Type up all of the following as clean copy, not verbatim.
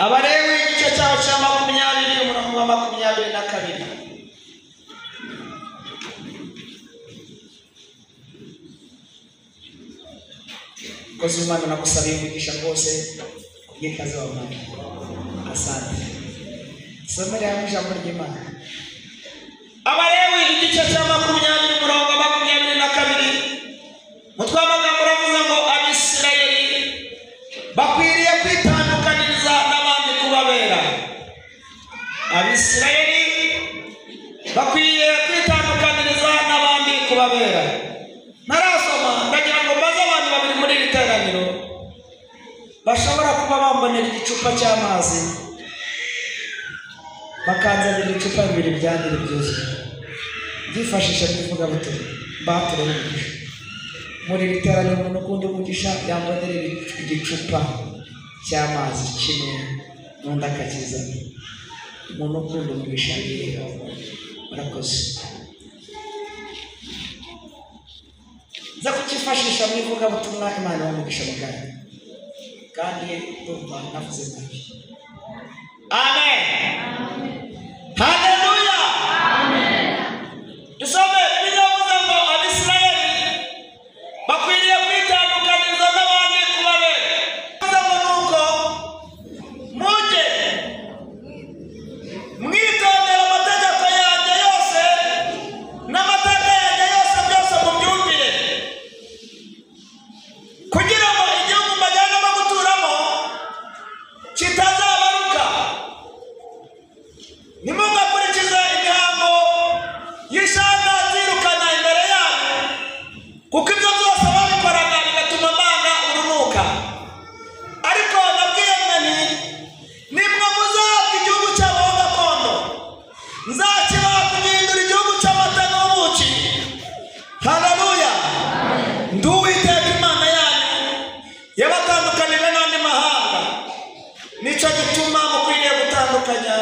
Abalewi igice cyaho cya 20 umurongo wa 22. Kozi Imana nakusabiye umugisha rwose kubw'ikaze wampaye. Asante. Somera hamwe ijambo ry'Imana. Abalewi igice cya 20 umurongo wa 22. Mutwe w'amagambo uravuze ngo Abisirayeli bakwiriye kwitandukaniriza n'abandi kubabera. Abisirayeli bakwiye kwitandukaniriza n'abandi kubabera. Narasoma ndagira ngo mbaze abantu babiri muri iri teraniro bashobora kuba bambonera igicupa cy'amazi bakanzanira ibicupa bibiri bya Nili byuzuye, byifashisha n'ivugabutumwa mbature umugisha. Muri iri teraniro umuntu ukunda umugisha yambonera igicupa cy'amazi kimwe n'undi akakizana. Umuntu ukunda umugisha murakoze. Nza kukifashisha mu ivugabutumwa, Imana ibahe mugari. Kandi ndumva navuze nabi. Amen. Haleluya. Amen. Dusome bibiliya ngo Abisirayeli bakwiriye kwitandukanyiriza n'abandi kubabera. Bivuze ngo nuko mujye mwitondera amategeko yanjye yose n'amateka yanjye yose byose mubyumvire, kugira ngo igihugu mbajyanamo guturamo kitazabaruka. Ntimugakurikize imihango y'ishyanga zirukana imbere yanyu, kuko ibyo byose babikoraga bigatuma mbanga urunuka. Ariko nabwiye mwe nti nimwe muzahabwa igihugu cyabo gakondo, nzakibaha kugihindura igihugu cy'amata n'ubuki. Haleluya. Ndi Uwiteka Imana yanyu yabatandukanije n'andi mahanga. Nicyo gituma mukwiriye gutandukanya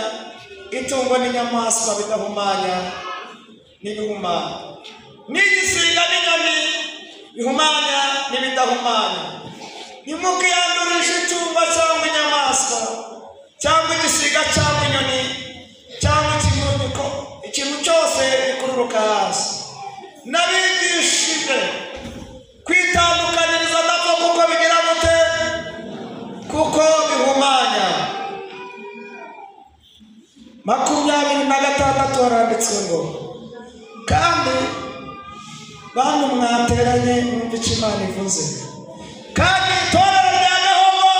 itungo n'inyamaswa bidahumanya n'ibihumanya, n'igisiga n'inyoni bihumanya n'ibidahumanya. Ntimukiyandurishe itungo cyangwa inyamaswa cyangwa igisiga cyangwa inyoni cyangwa ikimuniko, ikintu cyose gikururuka hasi. Nabigishije kwitandukaniriza nabyo kuko bigira gute? Kuko bihumanya. 26 haranditswe ngo kandi bantu mwateranye mwumve icyo Imana ivuze. Kandi itorero rya Gahogo,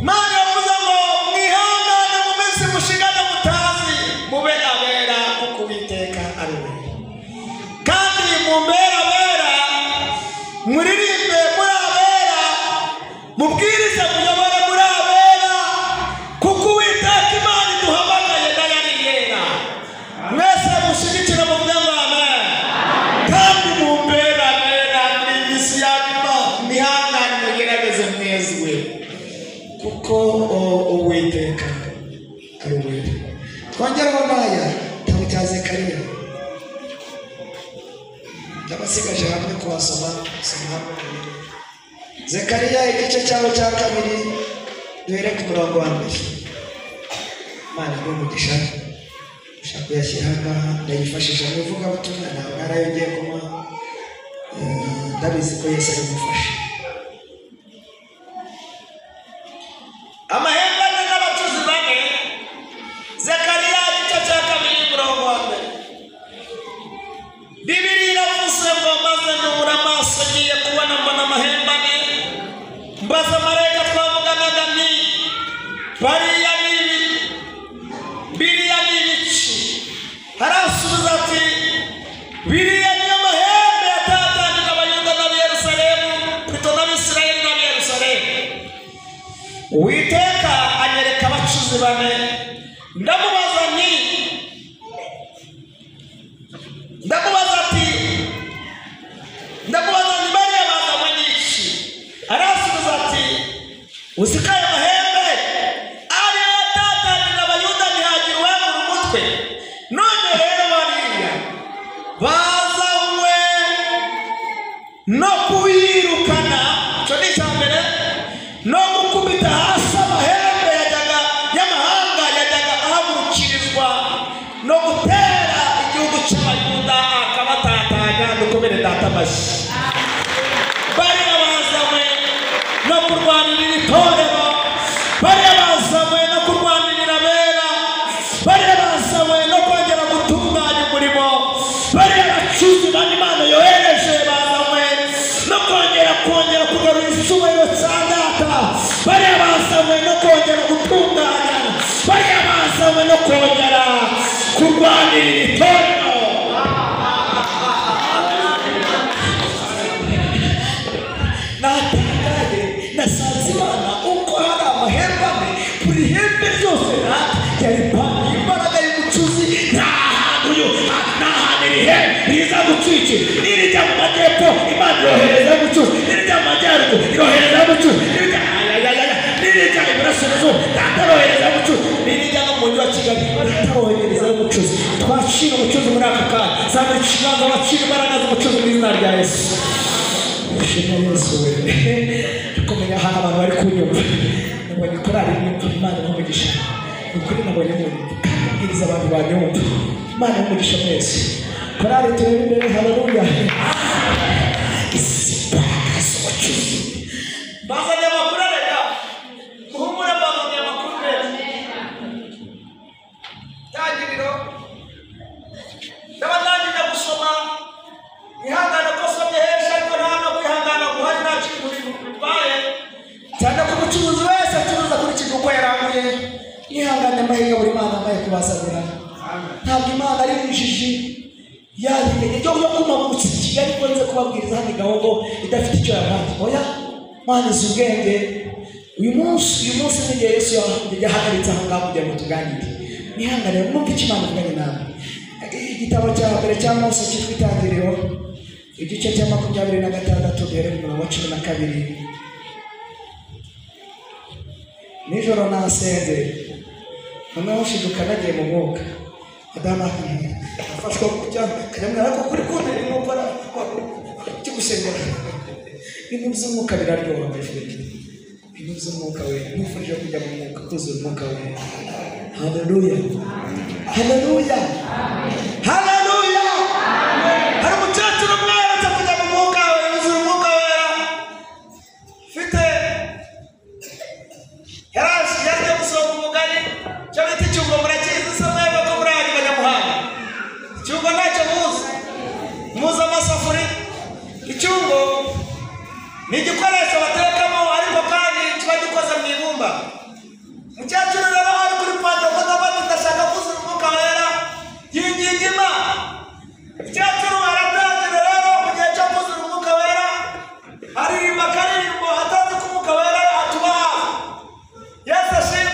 Imana yavuze ngo mwihangane mu minsi mushigane mutazi, mube abera kuko Uwiteka ari uwera. Kandi mumbere abera, muririmbe muri abera, mubwirize muyobore muri abera, kuko Uwiteka Imana iduhamagaye nayo ari iyera. Mwese mushyigikire muvuge ngo amen. Kandi mumbere abera muri iyi minsi ya nyuma, mwihangane mugerageze mwezwe, kuko Uwiteka ari uwera. Twongereho n'aya igitabo cya Zekariya. Ndabasigaje hamwe kuhasoma, soma hamwe. Zekariya igice cyaho cya 2 duhere ku murongo wa 1. Imana iguhe umugisha. Ushaka kuyashyira aha ngaha ndayifashisha mu ivugabutumwa, ntabwo ari ayo ngiye kunywa. Ndabizi ko Yesu ari bumufashe. Amahembe ane n'abacuzi bane. Zekariya igice cya 2 umurongo wa 1. Bibiliya iravuze ngo maze nubura amaso ngiye kubona mbona amahembe ane, mbaza marayika twavuganaga nti bariya ni ibi, biriya ni ibiki? Arasubiza ati biriya niyo mahembe yatatanyije Abayuda n'ab'i Yerusalemu, plutôt n'Abisirayeli n'ab'i Yerusalemu. Uwiteka anyereka abacuzi bane, ndamubaza nti bariya bazanywe n'iki? Arasubiza ati uzi ko ayo mahembe ariyo yatatanije Abayuda ntihagira uwabura umutwe. None rero bariya bazanywe no kuyirukana, icyo ni icya mbere, no gukubita hasi amahembe yajyaga iki? Nirijya mu majyepfo Imana irohereza umucuzi, nirijya mu majyaruguru irohereza umucuzi, nirijya iburasirazuba Data arohereza umucuzi, nirijya no mu mujyi wa Kigali Data arohereza umucuzi. Twakira umucuzi muri aka kanya, zamura ikiganza wakira imbaraga z'umucuzi mu izina rya Yesu. Shima Yesu we. Kumenya ahantu abantu bari kunyumva, nabonye korali nyumva, Imana imugisha. Ukuri nabonye munyumva, kandi mbwiriza abantu banyumva, Imana imugisha mwese. Korali turebe imbere, haleluya. Imbaraga z'umucuzi. Bazanye amakuru arega, muhumure, bazanye amakuru meza. Tangiriro, ndabatangira gusoma, ihangane ko somye henshi ariko nta no kwihangana guhari, nta kintu bitwaye. Cyane ko umucuruzi wese acuruza akurikije uko yaranguye. Mwihangane amahirwe buri Mana ambaye kubazanira. Ntabwo Imana ari injiji yabimenye cyo kumagurutsa Kigali ko nze kubabwiriza hano Gahogo idafite icyo yabaye. Oya, Mana izi ubwenge. Uyu munsi n'igihe Yesu yahagaritse aha ngaha kugira ngo tuganire. Mwihangane mwumve icyo Imana ivuganye namwe. Igitabo cya mbere cya Mose cyitwa Itangiriro, igice cya 26 duhere mu murongo wa 12. Nijoro nasenze, noneho nshiduka nagiye mu mwuka. Adamu afashwa kujya kajya ariko kuri kumwe n'umukora kigusengera. Ibintu by'umwuka biraryoha my friend. Ibintu by'umwuka we, nifurije kujya mu mwuka, kuzura umwuka we. Haleluya, haleluya, haleluya. Hari umukecuru umwe yaretse kujya mu mwuka we, yuzura umwuka wera. Mfite yaraje gusonga umugani, cyo bita icyungo, murakizi se mwebwe ko muri ahanyu Banyamuhanga? Icyungo ntacyo muzi, muzi amasafuriya. Icyungo ni igikoresho batekamo ariko kandi kiba gikoze mu ibumba. Umukecuru rero ari kuri pantekote afata ndashaka kuzura umwuka wera, yinginga Imana. Umukecuru aratangira rero mu gihe cyo kuzura umwuka wera, aririmba akaririmbo atazi ko umwuka wera atuba hafi. Yesu ashimwe.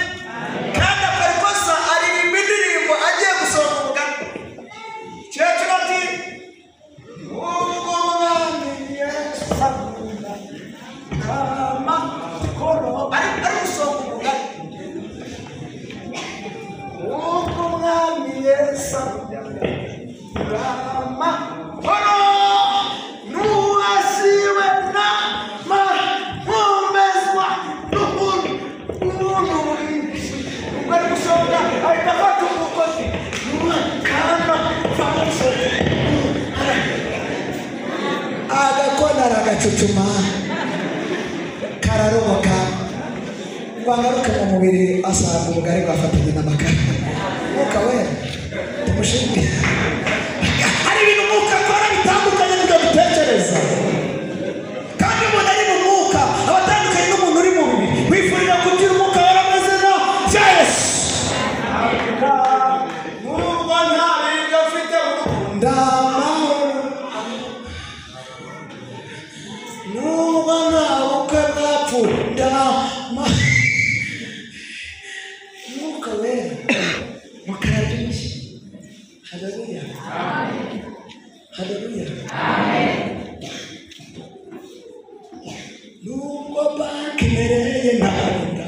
Kandi akora ikosa, aririmba indirimbo agiye gusonga umugani. Umukecuru ati ubwo umwami Yesu akunda amakoro, ari gusonga umugani. Ubwo umwami Yesu akunda amakoro, n'uwasiwe n'amahumbezwa n'umuntu bwinshi. Ubwo ari gusonga ahita afata umugozi kana agakona aragacucuma kararoboka, ngo agaruke mu mubiri asanga ubugari bwafatanye n'amakara. Mwuka wera tumushimire. Hari ibintu umwuka akora bitandukanye n'ibyo dutekereza, kandi umuntu ari mu mwuka aba atandukanye n'umuntu uri mu mubiri. Wifurira kugira umwuka wera ameze nka Yesu. Nubwo nta biryo mfite ndamahoro, nubwo nta bukwe bwapfuye ndamahoro. Umwuka wera mukararyoshye. Haleluya, haleluya. Nubwo banki imereye nabi nda.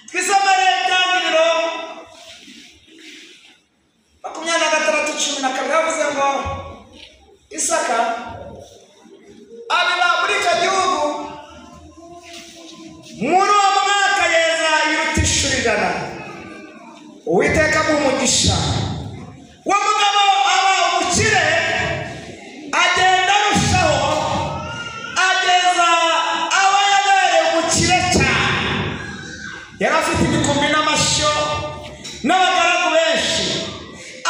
Twisomere Itangiriro 26:12, yavuze ngo Isaka abiba muri icyo gihugu, muri uwo mwaka yeza ibiruta inshuro 100. Uwiteka amuha umugisha. Uwo mugabo aba umukire, agenda arushaho, ageza aho yabereye umukire cyane. Yari afite imikumbi n'amashyo n'abagaragu benshi,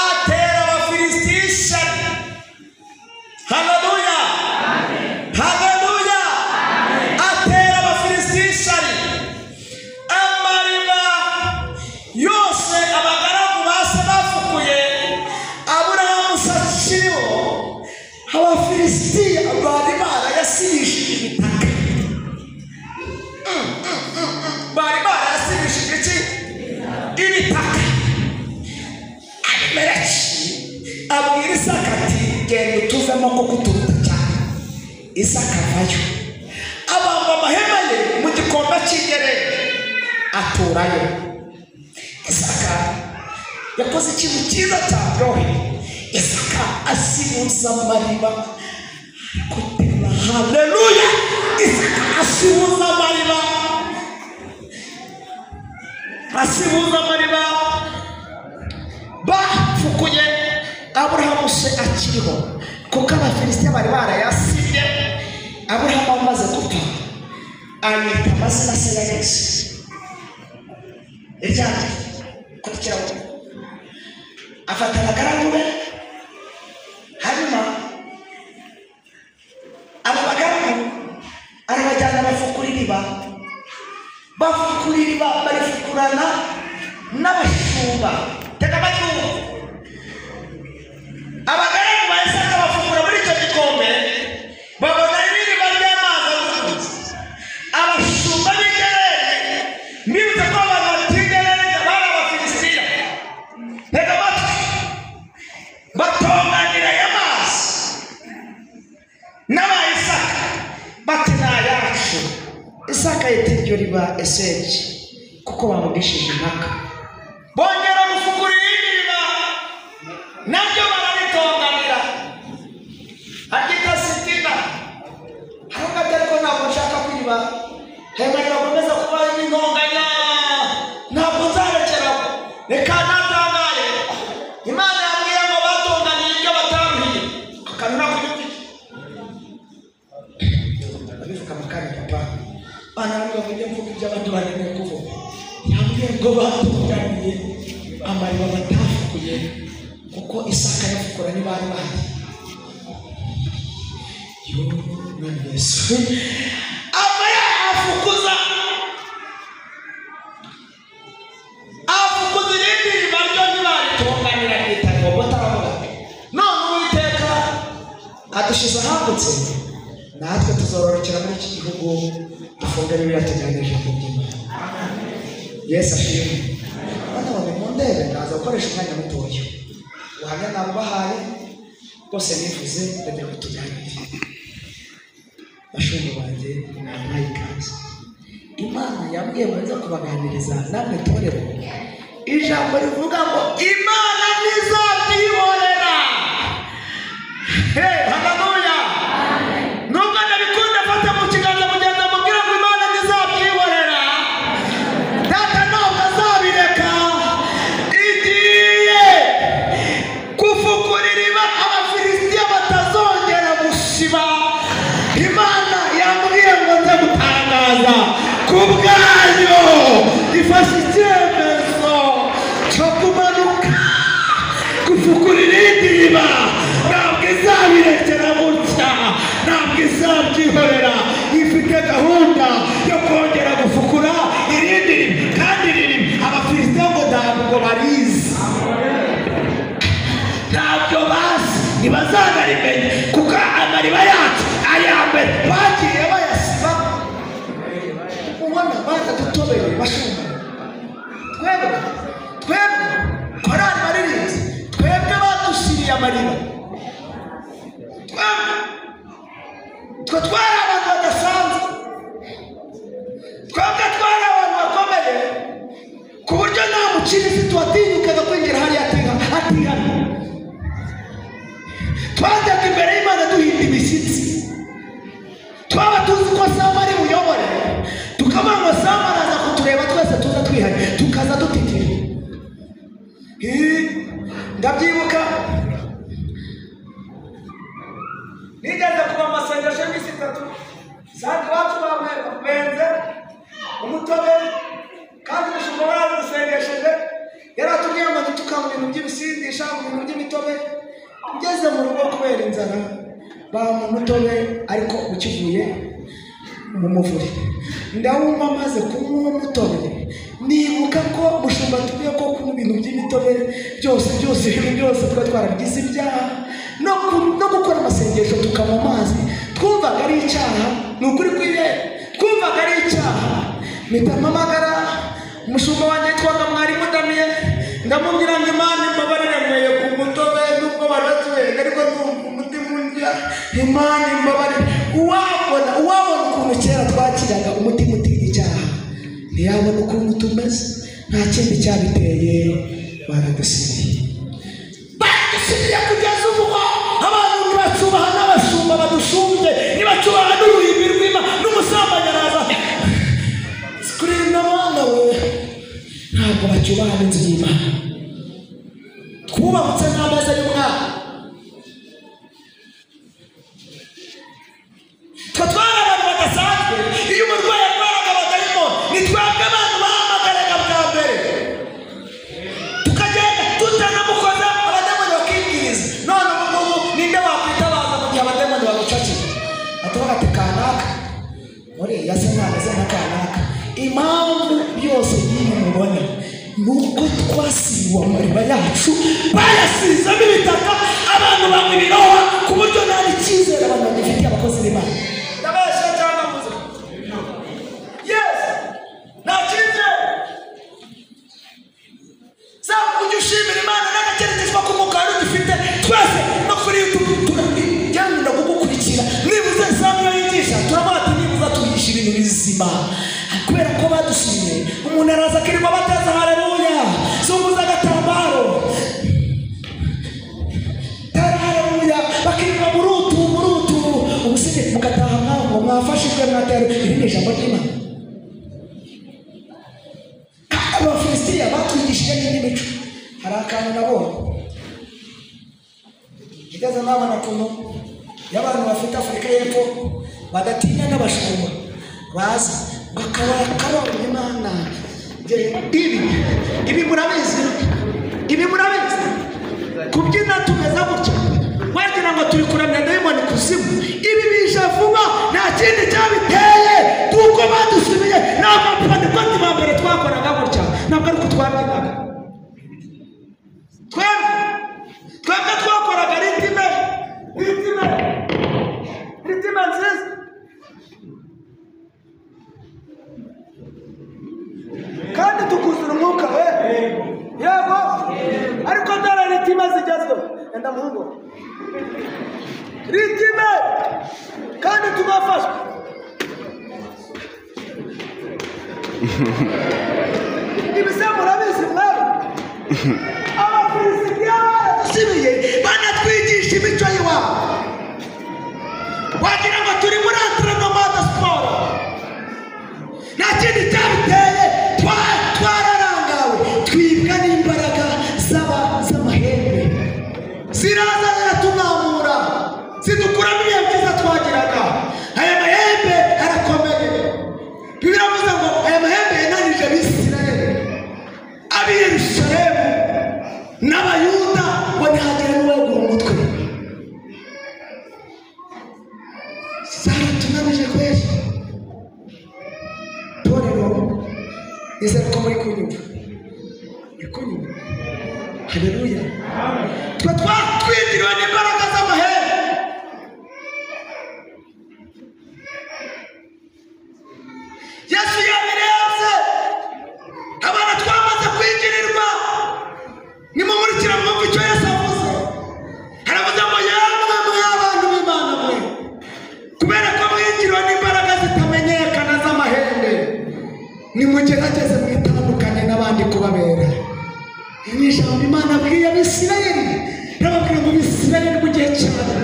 atera Abafilisitiya ishyari. Haleluya, haleluya. Atera Abafilisitiya ishyari. Amariba yose abagaragu ba se bafukuye, Aburahamu se akiriho, Abafilisitiya bari barayasibishije ibitaka. Bari barayasibishije iki? Ibitaka. Isaka avayo abamba amahema ye mu gikombe cy'Igerere aturayo. Isaka yakoze ikintu cyiza cyaryoheye. Isaka asibuza amariba. Kutera haleluya. Isaka asibuza amariba, asibuza amariba bafukuye Aburahamu se akiriho, kuko Abafilisitiya bari barayasibye. Aburahamu amaze gupfa ayita amazina se ya Yesu. Iryanjye kurikira, afata abagaragu be, hanyuma aba bagaragu arabajyana bafukura iriba, bafukura iriba barifukurana n'abashumba. Tega amatwi. Abagaragu ba Isaka bafukura muri icyo gikombe, babona iriba ry'amazi avuze. Abashumba b'Igerere, mbibutse ko abantu batigerere bari Abafilisitiya. Tega amatwi. Batonganira aya mazi n'aba Isaka bati ni ayacu. Isaka yita iryo riba Eseki kuko bamugishije impaka. Bongera gufukura irindi riba naryo bararitonganira, aryita Sitina. Haravuga ati ariko ntabwo nshaka kwiba, hema bakomeza kuba intonganya, ntabwo nzarekeraho, reka natangaye. Imana yambwiye ngo batonganiye ibyo bataruhiye. Akantu nako giti abivuga amakanya papa bana bamwe bavuga mvuga ibyo abandi bananiwe kuvuga. Yambwiye ngo batonganiye amariba batafukuye, kuko Isaka yafukura ntibari bahari. Yo Mwami Yesu ava afukuza, afukuza irindi riba ryo ntibaritonganira ryita Rehoboti. Aravuga none Uwiteka adushize ahagutse, natwe tuzororokera muri iki gihugu, dufunge Bibiliya tuganire ijambo ry'Imana. Yesu ashimwe. Bana bawe mundebe, ndaza gukoresha umwanya mutoya. Ubuhamya nabubahaye bwose nivuze, ndagira ngo tuganire. Bashumba banjye mwampaye ikaze. Imana yambwiye ngo nze kubaganiriza namwe torero ijambo rivuga ngo Imana ntizabyihorera. Hey, haleluya. Nubwo ndabikunda, fata mu kiganza mugenzi amubwira ngo Imana ntizabyihorera. Data ntabwo azabireka. Igiye gufukura iriba Abafilisitiya batazongera gusiba. Imana yambwiye ngo nze gutangaza ku bwayo ifashe icyemezo cyo kumanuka gufukura irindi riba. Ntabwo izabirekera gutya, ntabwo izabyihorera. Ifite gahunda yo kongera gufukura irindi riba, kandi riri Abafilisitiya ngo ntabwo barizi, ntabyo bazi, ntibazanarimenya, kuko amariba yacu aya mbere bagiye bayasiba. Ubona baradutobeye bashumba. Twebwe twebwe korali baririmbyi, twebwe badusiriye amariba. Twebwe twe twari abantu badasanzwe, twebwe twari abantu bakomeye, ku buryo nta mukirisitu watinyukaga kwinjira hariya atihana. Twajyaga imbere y'Imana duhinda imishyitsi, twaba tuzi ko Sama ari buyobore, tukavuga ngo Sama araza kutureba twese tuza twihanye, tukaza dutitira. Ndabyibuka nigeze kuba amasengesho y'iminsi itatu, nsanga iwacu benze umutobe, kandi umushumba waradusengesheje yaratubwiye ngo ntitukanywe ibintu by'ibisindisha, mu bintu by'imitobe. Ngeze mu rugo kubera inzara bampa umutobe, ariko ukivuye mu muvure ndawunywa. Maze kunywa uwo mutobe nibuka ko mushumba tubwiye ko kunywa ibintu by'imitobe byose byose ibintu byose twari twarabigize ibyaha, no gukora amasengesho tukanywa amazi twumvaga ari icyaha. Ni ukuri kw'iye twumvaga ari icyaha. Mpita mpamagara umushumba wanjye yitwaga Mwarimu Damiye, ndamubwira ngo Imana imbabarire nyweye ku mutobe, nubwo bari batubereka ariko ndumva umutima undya, Imana imbabarire. Uwabona ukuntu kera twakiraga umutima utinya icyaha, ntiyabona ukuntu tumeze. Nta kindi cyabiteye, baradusibiye. Badusibiye kugeza ubu abantu ntibacubaha n'abashumba badushumbye, ntibacubaha n'uruhimbi rw'Imana n'umusambanyi araza kurinda abana we, ntabwo bacyubaha n'inzu y'Imana. Twubahutse n'ameza y'umwami. Twe twari abantu badasanzwe. Iyo umurwayi arwaraga abadayimoni, ni twebwe abantu bahamagaraga bwa mbere, tukagenda tutanamukoza, abadayimoni bakibwiriza. None ubu ngubu ninde wakwitabaza mu gihe abadayimoni bagucakiye? Batuvuga ati kanaka uriya se ntameze nka kanaka. Impamvu yose y'ibi mubona ni uko twasiwe amariba yacu, bayasizemo ibitaka, abantu banywa ibirohwa ku buryo nta n'icyizere abantu bagifitiye abakozi b'Imana. Ndabeshya cyangwa mvuze? Yes, nta cyizere. Zaba ujya ushimira Imana n'agakerekezwa k'umwuka wari ugifite. Twese no kuri YouTube tugenda kugukurikira, nibuze Samuel yigisha turavuga ati nibuze tubigisha ibintu bizima. Kubera ko badushimye, umuntu araza akirirwa bateza haleluya, zunguza agatambaro tara haleluya, bakirirwa murutu murutu, ubusige mugataha mwaho mwafashijwe mwatera. Iri ni ijambo ry'Imana. Abafilisitiya batwigishije n'indi mico. Hari akantu nabonye igeze nabona ukuntu iyo abantu bafite Afurika y'Epfo badatinya n'abashumba baza bakaba kabonye Imana. Ibi murabizi, ibi murabizi. Kubyina tumeze gutya wagira ngo turi kuramya dayimoni kuzimu. Ibi bije vuba, nta kindi cyabiteye kuko badusubiye. Ntabwo Abapantekoti ba mbere twakoraga gutya, ntabwo ari uko twabyinaga. Twebwe twakoraga ritime nziza. Kandi tukuzura umwuka we. Yego, ariko dore ritime zigezweho. Enda muhungu, ritime kandi tugafashwa. Ibise murabizi mwari. Abafilisitiya baradusibiye, banatwigisha imico y'iwabo. Wagira ngo turi muri entraînement de sport. Nta kindi cyabiteye, twararangawe, twibwa n'imbaraga z'amahembe. Ziraza ziratumwamura, zidukuramo ibihe byiza twagiraga. Aya mahembe arakomeye. Bibiliya iravuze ngo aya mahembe yananije Abisirayeli, ab'i Yerusalemu n'Abayuda, ngo ntihagire n'uwegura umutwe. Zaratunanije kweli. Torero, nizere ko muri kunyumva. Muri kunyumva. Haleluya. Twe twatwigiriwe n'imbaraga z'amahembe. Yesu yabirebye, abana twamaze kwinjirirwa. Nimumurikira mwumve icyo Yesu avuze. Aravuze ngo yemwe mwe abantu b'Imana mwe, kubera ko mwinjiriwe n'imbaraga zitamenyekana z'amahembe, nimugerageze mwitandukanye n'abandi kubabera. Iri ni ijambo Imana abwiye Abisirayeli. Irababwira ngo Abisirayeli mu gihe cyanyu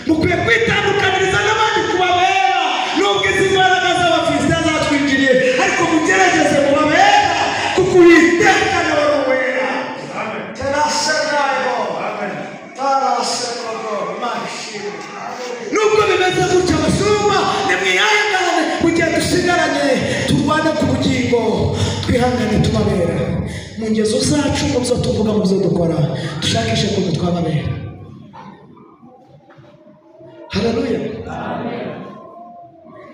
mukwiye kwitandukaniriza n'abandi kubabera. Nubwo izi mbaraga z'Abafilisitiya zatwinjiriye, ariko mugerageze mubabera, kuko Uwiteka nawe ari uwera. Nubwo bimeze gutya abashumba, nimwihangane mu gihe dusigaranye, turwane ku bugingo, twihangane tubabera mu ngeso zacu, mu byo tuvuga, mu byo dukora, dushakishe ukuntu twababera. Haleluya.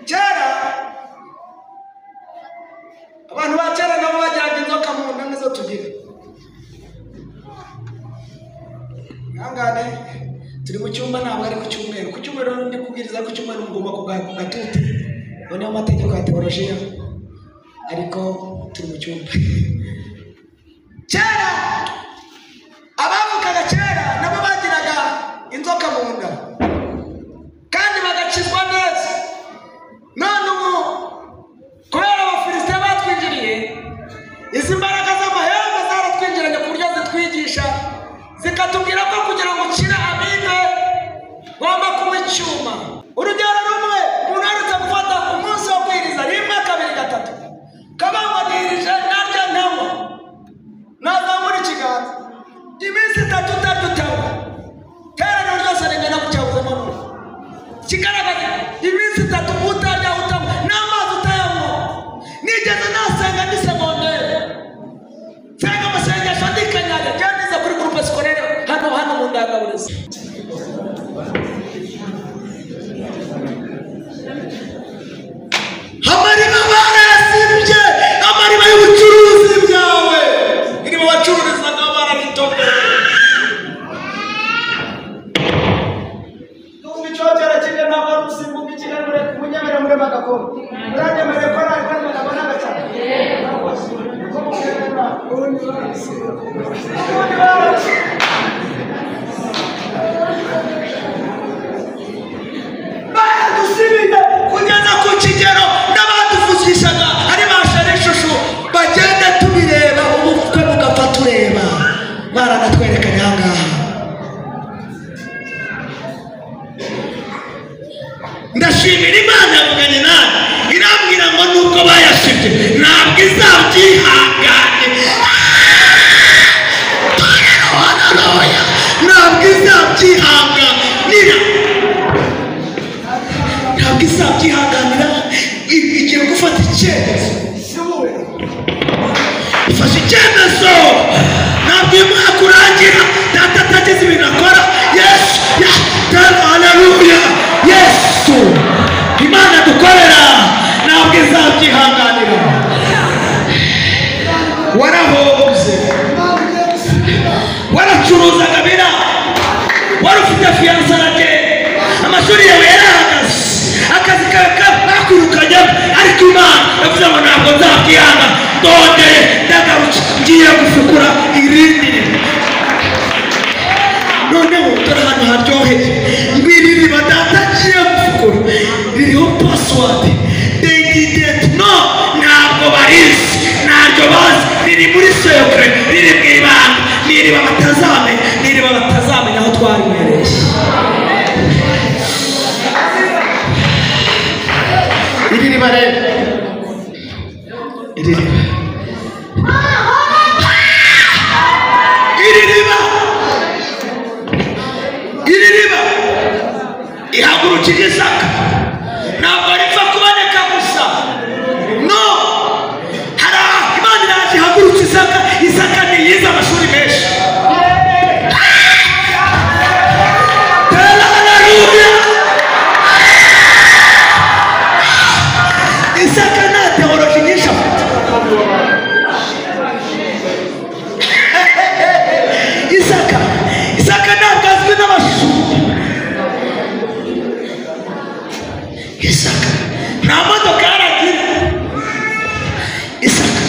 Kera abantu ba kera nabo bagiraga inzoka mu nda nk'izo tugira. Ihangane, turi mu cyumba, ntabwo ari ku cyumweru. Ku cyumweru ndi kubwiriza, ku cyumweru mugomba ku gatuti. Ayo niyo mategeko ya teolojiya, ariko turi mu cyumba. Kera abavukaga kera nabo bagiraga inzoka mu nda kandi bagakizwa neza. Batubwira ko kugira ngo ukire amibe ugomba kunywa icyuma. Urugero rumwe, umuntu aherutse gufata umunsi wo kwiriza 1, 2, 3, kabangwa nirije narya ntanywa, nazamura ikiganza iminsi 3 utarya utanywa, teraniro ryose rigana ku cyabuzemo none. Kigaragaza iminsi 3 utarya utanywa n'amazi utayanywa. Nigeze nasenga ndi segonderi, nsenga amasengesho ndikanyage, byanize kuri groupe scolaire hano mu ndangaburezi. Amariba barayasibye, amariba y'ubucuruzi byawe, iriba wacururizaga bararitomboye. Tumva icyogere kimwe ntabwo ari ugusimbuka ikigali munyemere muri bagakombe. Muranyemereye ko nari kandi ndabonaga cyane. Ubundi baraci. Baradusibiye kugeza ku kigero n'abaduvugishaga ari ba sharishushu bagenda tubireba, ubukwe bugapfa tureba, baranatwerekanye aha ngaha. Ndashimira Imana yavuganye nawe irambwira ngo nubwo bayashibye ntabwo izabyihangane. Ntabwo izabyihanganira, ntabwo izabyihanganira. Igiye gufata icyemezo, ifashe icyemezo. Ntabwo uyu mwaka urangira data atagize ibintu akora. Yesu, haleluya, Yesu Imana dukorera ntabwo izabyihanganira. Warahoze, waracuruzaga bira, wari ufite fiyanse aragenda, amashuri yawe yarahagaze, akazi kawe bakwirukanyemo, ariko Imana yavuze ngo ntabwo nzabyihanga, ndongeye ndagarutse, ngiye gufukura irindi riba. Noneho dore ahantu haryoheye, ngo iri riba data agiye gufukura ririho password, they didn't know, ntabwo barizi, ntabyo bazi, riri muri secret, riri mu ibanga, ni iriba batazamenya, ni iriba batazamenya aho twarimereye. Iri riba rero, iri riba, iri riba, iri riba ihagurukije Isaka. Ntabwo ripfa kuboneka gusa, no, hari Imana iraje ihagurutse Isaka. Isaka ntiyize amashuri menshi. Haleluya! Isaka nta teoloji nyinshi afite. Isaka ntabwo azwi n'abashumba. Isaka nta modoka yaragira. Isaka,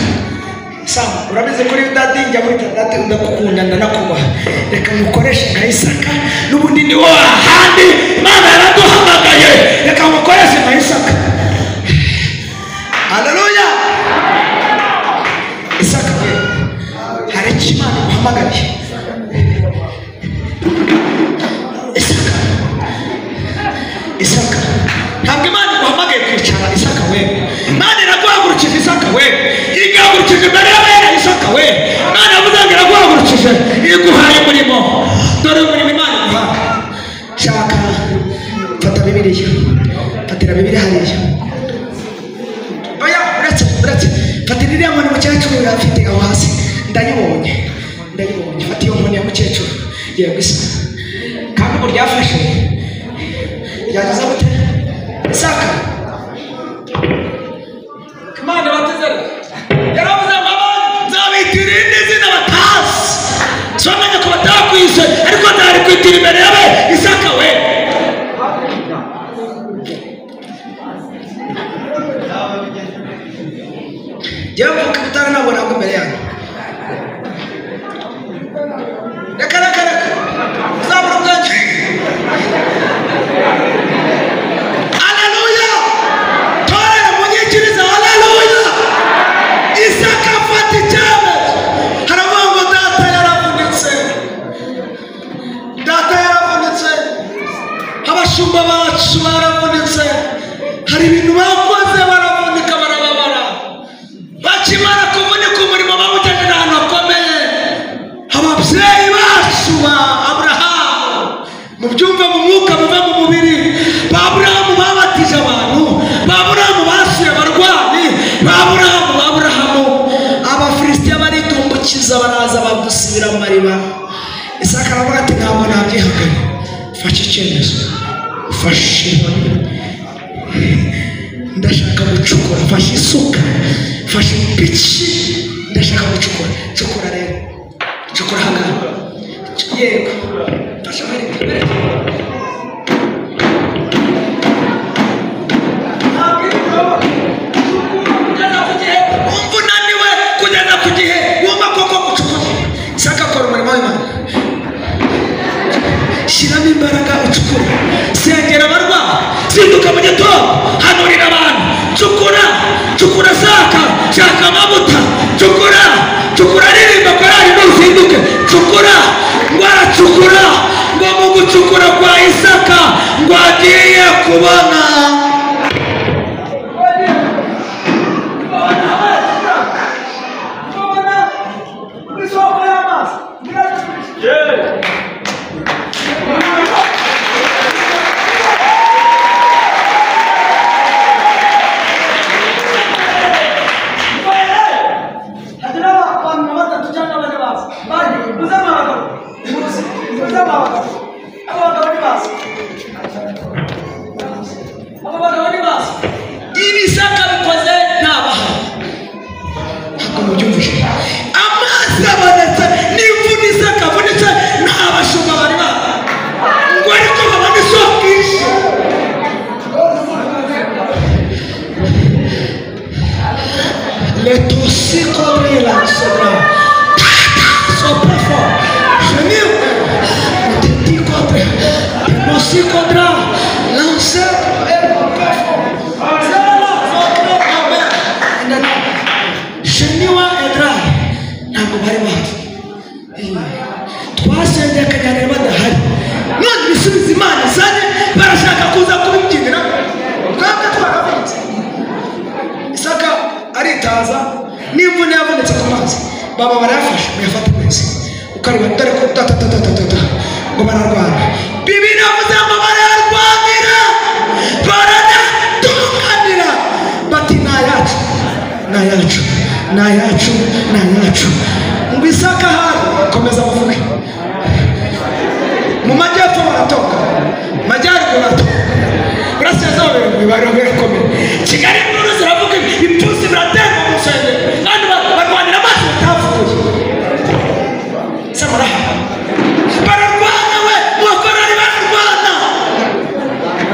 Sam, urabizi kuri dadi njya muri dadi ndakukunda ndanakubaha, reka ngukoreshe nka Isaka, n'ubundi ni wowe ahandi Imana yaraduhamagaye, reka ngukoreshe nka Isaka. Haleluya! Isaka we, hari icyo Imana iguhamagariye. Isaka, Isaka, ntabwo Imana iguhamagaye kwicara. Isaka we, Imana iraguhagurukije. Isaka we, iguhagurukije imbere y'abera. Isaka we, Imana yavuze ngo iraguhagurukije, iguhaye umurimo. Dore umurimo Imana iguhaye. Shaka, fata Bibiliya, fatira Bibiliya hariya. Oya, uretse, fatira iriya nkoni mukecuru afite aho hasi, ndayibonye, ndayibonye. Fata iyo nkoni ya mukecuru, yego isa kandi ubu ryafashe ryageze gute? Isaka, Imana batizere yaravuze ngo nzabita irindi zina batazi, sibamenye ko batakwise, ariko nzarikwitira imbere yawe. Isaka we, njyewe mvuka ibutara ntabwo ntabwo imbere yanyu. Reka reka reka, uzabura ubwenge. Haleluya! Torero munyikirize, haleluya! Isaka afata icyemezo, haravuga ngo data yaravunitse. Mfashe icyemezo, mfashe inkoni, ndashaka gucukura, mfashe isuka, mfashe ipiki, ndashaka gucukura. Cukura rero, cukura hano, yego, mfashe mbere. Wumva unaniwe kugeza ku gihe wumva koko gucukura. Isaka akora umurimo w'Imana. Shyiramo imbaraga ucukure, sengera abarwayi, zinduka mu gitondo, hanurira abantu, cukura, cukura, saka, shaka amavuta, cukura, cukura, ririmba korali nuzinduke, cukura, ngo aracukura, ngo mu gucukura kwa Isaka ngo agiye kubona. Ibisaka bikoze ntabaha. Ntabwo mubyumvise. Amazi abonetse n'imvune Isaka avunitse nta bashumba bari bahari, ngo ariko babone isoko ishe. Letosikorela sobra soprafo genil teticotre temosikodra l'ancêtre Sheniwa Edra ntabwo bari bahari, twasengeye akaganira badahari, none ibisubizo Imana izanye barashaka kuza kubibyinira, twebwe twaravunitse. Isaka aritaza n'imvune yavunitse ku mazi, baba barayafashe muyafata neza, ukareba dore ko tatatatata ngo bararwana. Bibiliya yavuze ngo bararwanira, baranatunganira, bati ni ayacu, ni ayacu, ni ayacu, ni ayacu. Ngo Isaka ahari, komeza muvuge. Mu majyepfo baratoka, mu majyaruguru baratoka, burasirazuba birakomeye, Kigali inkuru ziravuga, ibipfunsi biratemba mu rusengero, kandi barwanira amazi batavuye. Se muraha bararwana, we mubakorari bararwana.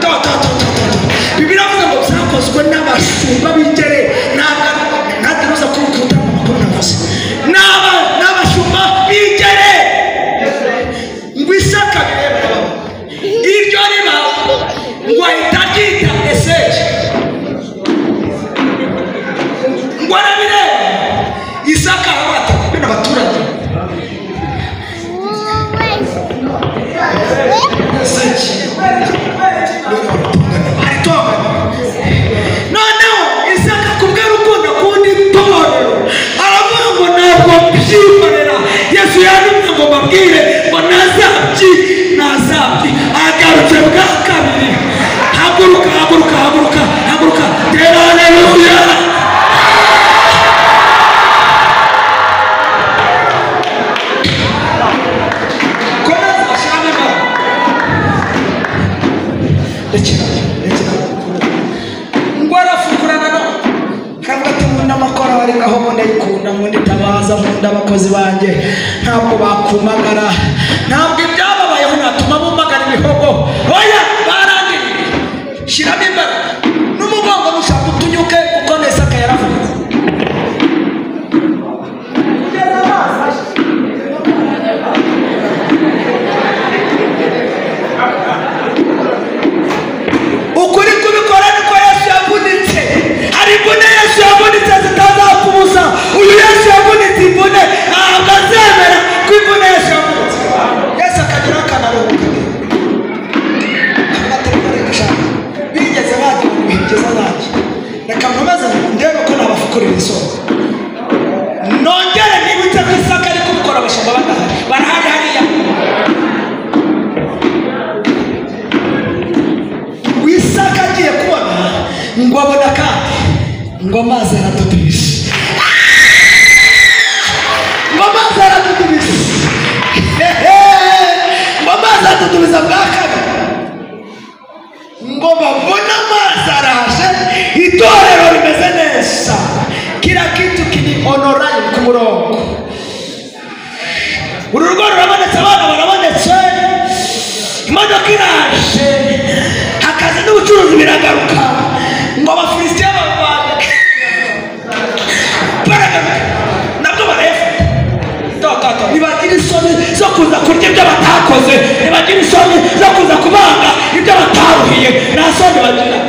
To to to to to. Bibiliya ivuga ngo byakozwe n'abashumba b'ingere, ntabwo kurukuta amakuru navuze, n'abashumba b'ingere. Ngo Isaka bireba iryo riba, ngo ahita aryita Eseki, ngo arabireba. Isaka arabata bene abaturage Eseki aritongana. Noneho Isaka kubw'urukundo akunda itorero aravuga ngo ntabwo mbyikorera, Yesu yarumye ngo mbabwire ngo ntazabyi, ntazabyi. Agarutse bwa kabiri, haguruka, haguruka, haguruka, haguruka, tera haleluya. Komeza ushyiramo imbaraga. Rekera, rekera. Ngo arafukurana no kavuga ati nkunda amakorali ngaho ndayikunda, nkunda itabaza, nkunda abakozi banjye, ntabwo bakumagara, ntabwo ibyababayeho natuma bumagara ibihogo, oya barangiriye. Shyiramo imbaraga n'umugongo nushaka utunyuke, kuko Isaka yaravunitse. Ukuri kubikora niko Yesu yavunitse. Hari imvune Yesu yavunitse zitazakubuza. Uyu Yesu yavunitse imvune ntabwo azemera ko imvune Yesu yavunitse. Yesu akagira akanaruhuka. Bigeze bajya mu bihe byiza nanjye, reka nkomeze ndebe ko nabafukurira isoko, nongere nibutse ko Isaka ari kubikora abashumba badahari, barahari hariya. Isaka agiye kubona ngo abona kandi ngo amazi aradudubije, ngo amazi aradudubije, ngo amazi adudubiza bwa kabiri. Kiri online ku murongo. Uru rugo rurabonetse, abana barabonetse, imodoka iraje, akazi n'ubucuruzi biragaruka. Ngo Abafilisitiya barwanya baragaruka, nabwo barayafata. Ntibagira isoni zo kuza kurya ibyo batakoze, ntibagira isoni zo kuza kubanga ibyo bataruhiye, nta soni bagira.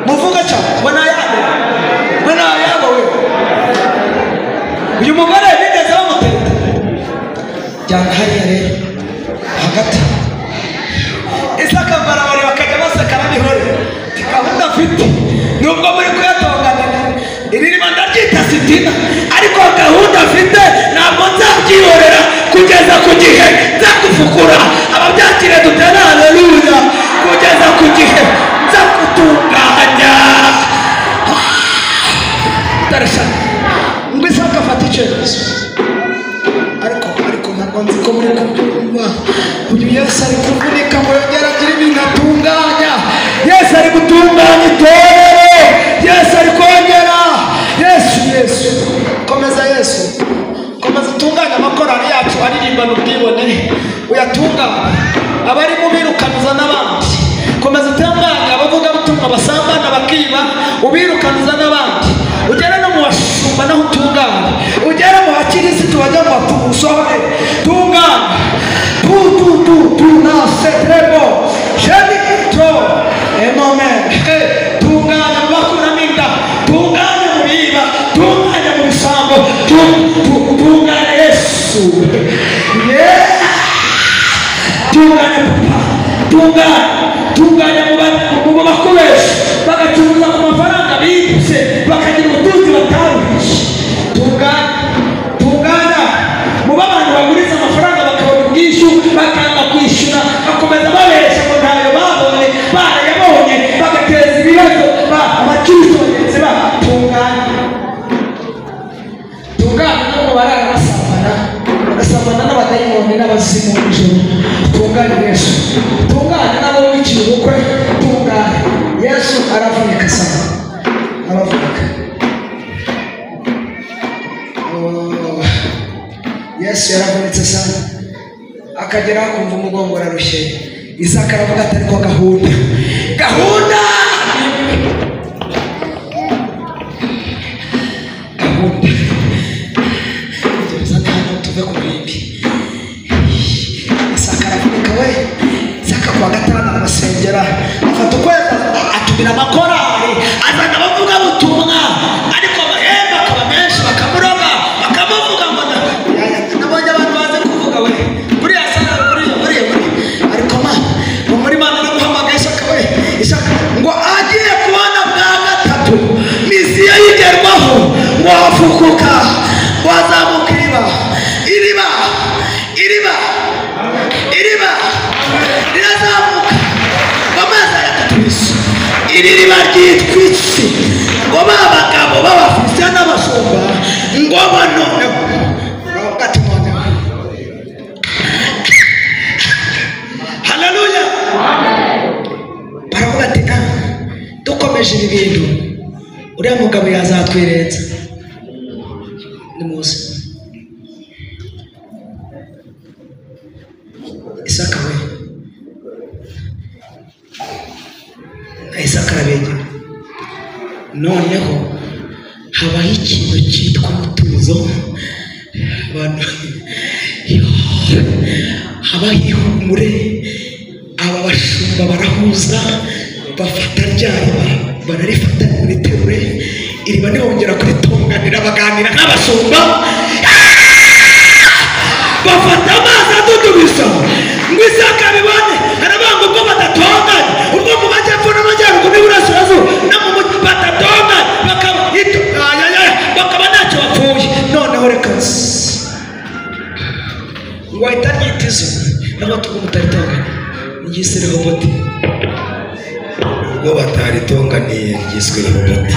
Muvuga cyane ngo ni ayabo, ngo ni ayabo we. Uyu mugore bigeze bamuteta jyana hariya rero hagati. Isaka barabari bakajya baseka n'imihore. Gahunda afite nubwo muri kuyatonganira iri riba ndaryita sitina, ariko gahunda afite ntabwo nzabyihorera kugeza ku gihe nzagufukura. Ababyakire dutere haleluya, kugeza ku gihe nzagutunganya. Darashaka ngo Isaka afate icyemezo, ariko ntabwo nzi ko muri kubyumva. Uyu Yesu ari kuvunika ngo yongere agire ibintu atunganya. Yesu ari gutunganya itorero, Yesu ari kongera. Yesu komeza, Yesu komeza utunganye amakorali yacu aririmbana ubwibone, uyatunganye abarimo birukanuza n'abandi. Komeza utunganye abavugabutumwa basambana bakiba, ubirukanuza n'abandi. Ugere no mu bashumba naho utunganye, ugere mu bakirisitu bajya mu bapfumu usohore, tunganye. Tu tu tu tu na c'est très bon. Je dis trop. Amen. Tunganya mu bakuramo inda, tunganya mu biba, tunganya mu bisambo, tunganya Yesu. Tunganya papa, tunganya, tunganya mu bakoresha bagacuruza ku mafaranga bibye, bakagira ubutunzi bataruhishe. Tunganya, tunganya mu bantu baguriza amafaranga bakabona ubwishyu, bakanga kwishyura, bakomeza babeshya ngo ntayo babonye, barayabonye, bagateza ibibazo abakristo bagenzi babo. Tunganya, tunganya no mu barara basambana, bagasambana n'abadayimoni n'abazimu nijoro. Tunganya Yesu, tunganya n'abo wiciye ubukwe, tunganya Yesu. Aravunika sana, aravunika. Yesu yaravunitse sana, akagera akumva umugongo urarushye. Isaka aravuga ati ariko gahunda gahunda gahunda tugeze hano tuve ku ruhimbi. Isaka aravunika we. Isaka kuwa gatanu arasengera, afata ukwezi atumira amakorali, azana abavugabutumwa, ariko amahembe akaba menshi, bakamuroga, bakamuvuga ngo nabonye abantu bazi kuvuga we buriya sana buriya buriya buriya, ariko ma ngo muri Mana namuhamagaye Isaka we. Isaka ngo agiye kubona bwa gatatu misiyo yigerwaho, ngo afukuka, ngo azamuka iriba, iriba, iriba, iriba rirazamuka, ngo amazi ayatutubise. Iri riba ryitwa isi, ngo ba bagabo b'Abafilisitiya n'abashumba ngo banoneho baravuga ati noneho. Haleluya. Baravuga ati dukomeje ibi bintu uriya mugabo yazatwirenza. Nimuze Isaka we, Isaka arabegera. Noneho habaho ikintu cyitwa umutuzo, abantu habaho ihumure. Aba bashumba barahuza, bafata rya riba bararifata riterure iriba, ntibongera kuritunganira, baganira nk'abashumba, bafata amazi adudubisa ngo Isaka abibone. Arabanga ubwo badatonganye, ubwo mu majyepfo n'amajyaruguru n'iburasirazuba no mu mujyi badatonganye, bakaba ntacyo bapfuye. Noneho reka ngo ahita aryita izina, nabwo tuko mutaritonganye ryiswe Rehoboti. Ubwo bataritonganiye ryiswe Rehoboti.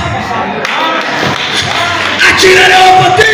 Akira Rehoboti.